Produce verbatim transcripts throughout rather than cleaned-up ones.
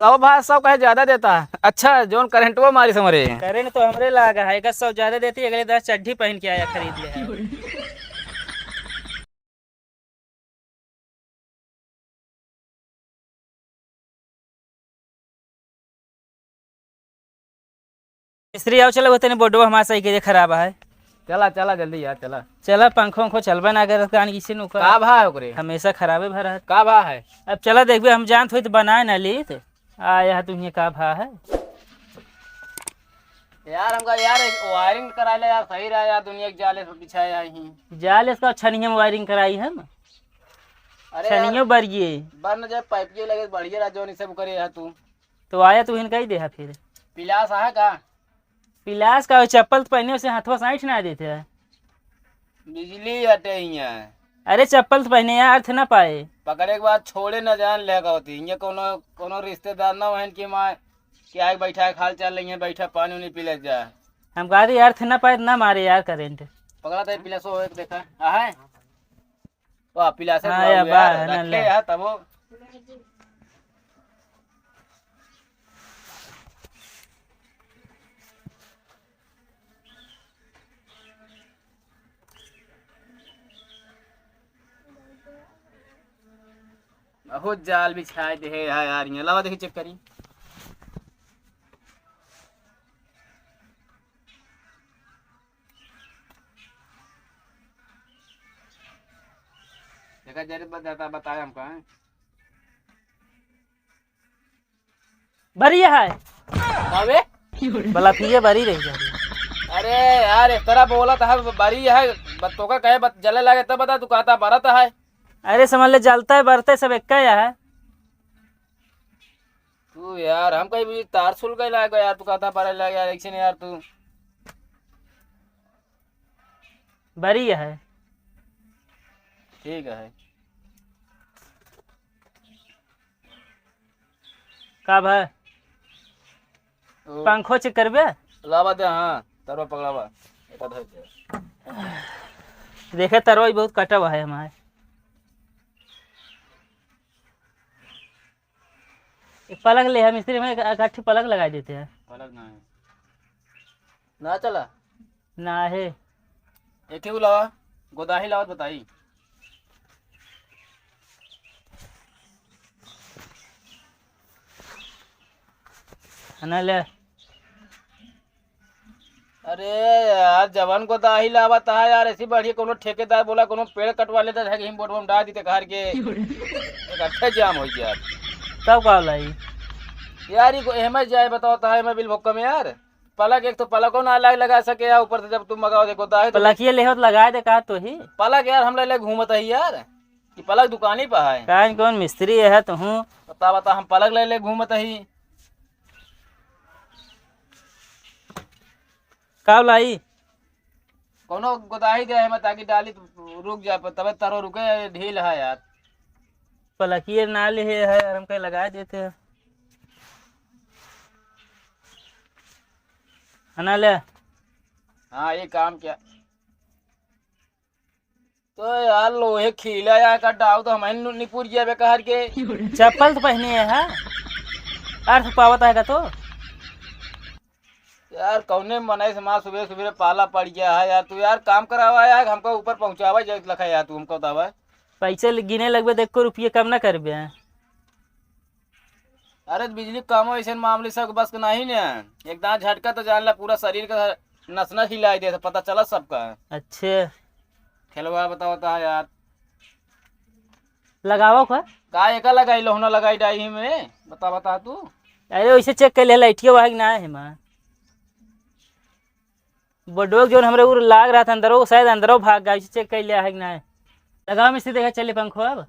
तब भाई सौ कहे ज्यादा देता। अच्छा, जौन करंटवा मारी समरे। करंट तो हमरे लागा है, एक सौ ज्यादा देती, अगले दस चड्ढी पहन के आया खरीद ले है। मिस्त्री आओ, चलो, वो तनी बोर्डवा हमार सही के खराब है। चला, चला, जल्दी यार, चला। चला, पंखो उंखो चलबे ना करत, कान किसी नु का भा है ओकरे? हमेशा खराबे भा रहत। का भा है? अब चला देखबे, हम जानत होई तो बनाए ना लीत। आ, यह तुहिए का भा है? यार, हमका यार, एक wiring कराए ले यार, सही रहा यार, दुनिया के जाले से बिछाए आई ही। जाले से का छनिया में wiring कराई हम? अरे यार, छनियो बरिए। बन जाए, पाइपिए लगे, बढ़िया रहा, जौन इसे करे है तू। तो आया तू हिन कही दे है फिर। पिलास है का? पिलास का, चप्पल तो पहने उसे हथवा साइठ ना देते है। बिजली हटे हियाँ। अरे चप्पल तो पहने यार, अर्थ ना पाए। पकड़े के बाद छोड़े ना जान लेगा होती। हियाँ कोनो, कोनो रिश्तेदार ना होहन कि माँ कि आए बैठा है, हाल चाल लेंगे, बैठा पानी उनी पी ले जा। हम कहा थे यार, अर्थ ना पाए, ना मारे यार करंट। पकड़ा था पिलासो एक देखा। आ है? वाह, पिलासे हाँ, बुआ या हुआ बा, यार, है ना, रखे ले। यार, तब वो। बहुत जाल बिछाए दे है यार, यार, ये लावा देखी, चेक करी। देखा, जरूरत बा, ज्यादा बताए हमका, हैं? भरी है। अबे? बलफिए भरी रही जा। अरे यार, इस तरह बोलत है, बरी है, बत-, तोका कहे बत-, जले लागे तब बता, तू कहता बरत है। अरे समझ ले, जलता है, बरते सब एक का है। तू यार, हम कहीं भी तार सुल गए लागे यार, तू कहता बरे लागे यार, एक से नहीं यार तू। बरी है। ठीक है। का भा? ओ। पंखो चेक करबे? लावा दे, हाँ, तरवा पकड़ावा। एका धर दे। देखे, तरवा ही बहुत कटा हुआ है हमारे। एक पलंग ले, हम मिस्त्री में एक, एक अट्ठी पलंग लगा देते हैं। पलंग ना है। ना चला? ना है। एक ठे उ लावा, गोदाही लावत बताई। है ना ले? अरे यार, जवन गोदाही लावत है यार, ऐसी बढ़िया कोनो ठेकेदार बोला, कोनो पेड़ कटवा लेता है, कहीं बोर्ड में डाल देते घर के। एक अच्छा जाम हो गया। तब का लाई? यार, ये को एमे जाए बताओ, तो है मैं बिल भुक्का में यार। पलक एक तो पलको ना लाग लगा सके यार, ऊपर से जब तुम मगाओ देखो दाए तो पलकिए ले होत लगाए दे का तो ही। पलक यार हम ले ले घूमत है यार, कि पलक दुकानी पर है। काहे कौन मिस्त्री है तुहूँ? बता बता हम पलक ले ले घूमत ही। का लाई? कौनो गोदाही दे है मैं ताकि डाली तो रुक जाए, पर तबे तरो रुके, ढील है यार। पलकिए ना ले है यार, हम कहीं लगा देते हैं। है ना ले? हाँ, ये काम क्या? तो यार लोहे खीला यार का डाव तो हमें नु-, निपुर गया बेकार के। चप्पल तो पहने है, हाँ? अर्थ पावत है का तो? यार कौने मनई से माँ सुबह सुबह पाला पड़ गया है यार, तू यार काम करावा यार, हमको ऊपर पहुँचावा जैसे लखा यार, तू हमको बतावा। पैसे ल-, गिने लगबे, देख को रुपये कम ना करबे। अरे बिजली कम हो, ऐसे मामले सब बस के नहीं ने। एक दांत झटका तो जान ला, पूरा शरीर का नस नस हिलाई देता, पता चला सबका। अच्छे। खेलवा बताओ तो यार। लगावा का? का एका लगाई, लोहना लगाई डाई ही में? बता, बता तू। अरे वैसे चेक कर ले, लाइटिया वहाँ की ना है माँ। बोर्डो के जौन हमरे उर लाग रहा था अंदरो, शायद अंदरो भाग गया, इसे चेक कर लिया है कि नहीं। लगाओ मिस्त्री, देखा चले पंखो अब।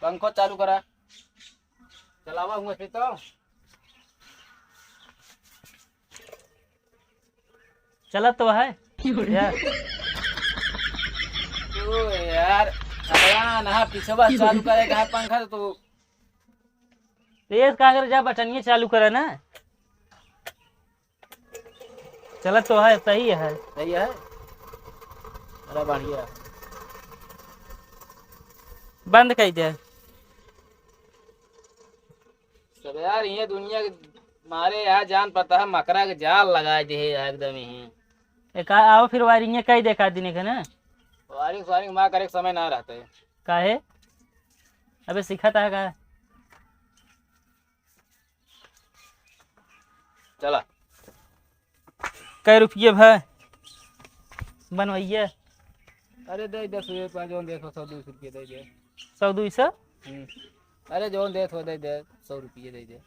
पंखो चालू करा। चलावा हुआ से तो। चलत तो है। या। ओ यार, अगला ना पीछे बस चालू करेगा है पंखा तो तू। तेज का कर जा, बटनिया चालू करे ना। चलत तो है, सही है। सही है? अरे बढ़िया। बंद कर दे। अब यार, ये दुनिया के मारे यार, जान पड़ता है, मकरा के जाल लगाए दे है यार, एकदम ही। ए, का आओ फिर, वायरिंग कई देखा दिन के ना। वायरिंग स्वायरिंग मा करे के समय ना रहता है। काहे? अबे सीखत है का? चला। कै रुपये भाई बनवाइए? अरे दे दे, सौ रुपया जौन देत हो, सौ दो सौ रुपये दे दे। सौ दो सौ? हम्म। अरे जौन देत हो दे दे, सौ रुपये दे दे।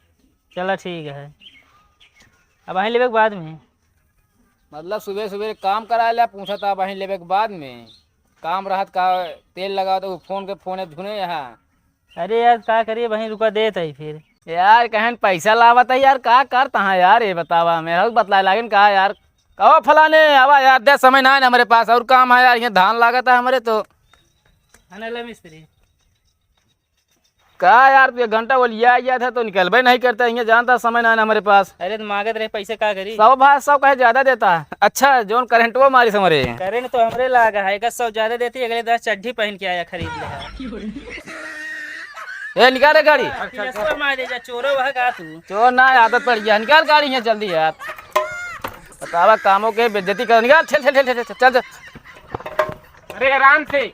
चला ठीक है, अब अबहीं लेबे के बाद में। मतलब सुबह सुबह काम करा ले, पूछा था अबहीं लेबे के बाद में। काम रहत का, तेल लगाओ तो फोन के फोन झुने यहाँ। अरे यार, का करिए, वहीं रुका देत है फिर। यार, कहन पैसा लावत है यार, का करत है यार, ये बतावा, मेरा बतलाए लागिन का यार। कहो फलाने, आवा यार, दे समय ना है ना हमरे पास, और काम है यार, ये धान लागत है हमरे तो। अनला मिस्त्री। का यार, तू एक घंटा बोलिया आया था तो निकलबे नहीं करता, ये जानता समय ना है ना हमरे पास। अरे, तो मांगत रहे पैसे, का करी? सौ भाई, सौ कहे ज्यादा देता है। अच्छा, जौन करंटवा मारी समरे। करंट तो हमरे लागा है, एक सौ ज्यादा देती, अगले दस चड्ढी पहन के आया खरीद ले है। ए, निकाल रे गाड़ी। केसवा मारे जा, चोरो वह का तू? चोर ना, आदत पड़ गया। निकाल गाड़ी यहाँ जल्दी यार। बतावा, कामों के बेइज्जती कर। निकाल, चल, चल, चल, चल, चल, चल। अरे, आराम से।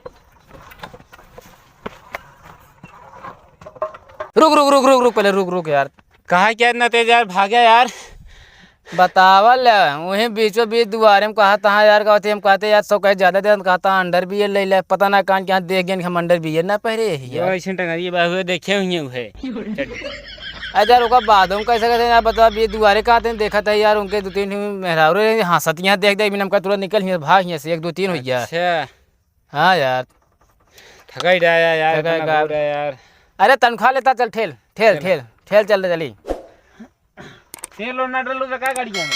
रुक, रुक, रुक, रुक, रुक, पहले रुक, रुक यार। कहाँ क्या इतना तेज यार, भाग्या यार। बतावल, वहीं बीचों बीच दुआरे में कहा था यार, कहते हम कहते यार, सौ कहे ज्यादा दे, कहता अंडर बियर ले ले, पता ना कान के यहाँ देख गए हम अंडर बियर ना पहरे ही यो यार। ऐसे टंगरी बाबू देखे हुए हुए। अरे यार, ओकर बाद हम कैसे कहते हैं यार, बता, बीच दुआरे कहते हैं, देखा था यार, उनके दो तीन ठो मेहरारू रहे, हंसत यहाँ देख देख, बिना हमका तुरंत निकल यहाँ, भाग यहाँ से, एक दो तीन हो गया। अच्छा। हाँ यार। ठगाई डाया यार, ठगाई इतना का। घूर है यार। अरे तनख्वाह लेता, चल ठेल, ठेल, चल। ठेल, ठेल चल चली। तेल और ना डलो तो का गाड़िया में?